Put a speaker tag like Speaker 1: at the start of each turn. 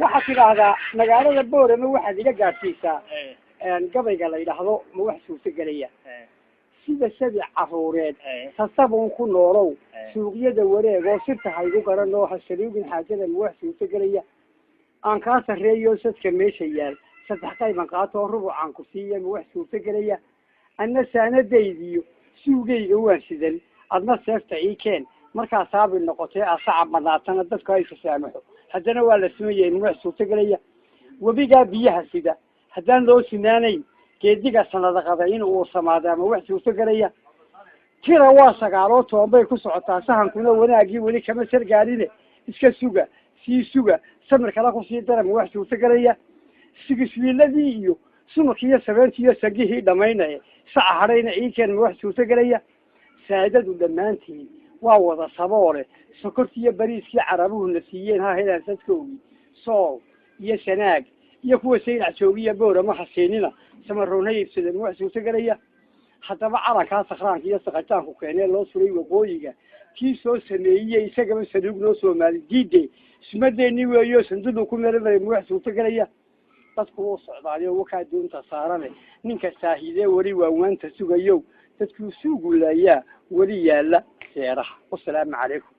Speaker 1: Waxaad tidhaahdaa magaalada Boorama waxaad iga gaadhsiisaa gabayga la yidhaahdo "Ma wax suurto gelaya?" Sida sabi caruureed sasabuun ku noolow, suuqyada wareeg oo sirta haygu garan oo hasaluugin xaajada. Ma wax suurto gelaya? Aan kaa sarreeyo sadka meesha yaal, saddex qayban qaato oo rubucaan ku siiya. Ma wax suurto gelaya? Anna saanadaydiyo suugayga waan sidan, adna seefta ii keen. Markaa saabi noqotee asaca badnaatana dadku ay fasaamaxo, haddana waa la siman yahay. Ma wax suurto gelaya? Webigaa biyaha sida haddaan loo sinaanayn, geediga sanada qada in uu samaada. Ma wax suurto gelaya? Tira waa 19 bay ku socotaa, sahankuna wanaagii weli kama sargaarine. Iska suga, sii suga, samir kala kusii dara. Ma wax suurto gelaya? Sigiswiiladii iyo sumarkii iyo sabeentii iyo sagihii dhamaynaya, saca hadhayna ii keen. Ma wax suurto gelaya? Saadadu dhammaantiin waa wada saboole, sokortii iyo bariiskii carabuhuna siiyeen ha helaan sadkoogii. Sool iyo Sanaag iyo kuwa Saylac joogiya Boorama hasiinina, samaroona iibsadeen. Ma wax suurto gelaya? Haddaba calankaa sakhraanka iyo sakataanku keenee loo suray waqooyiga, kii soo sameeyey isagaba saluug noo Soomaali diide, sumadeeni weeyo sandudu ku meelmaray. Ma wax suurto gelaya? Dadku wuu socdaayo, wakaa doonta saarane. Ninka saahidee weli waawaanta sugayo, dadkuu suugulaayaa weli yaala seeraha. Wasalaamu calaykum.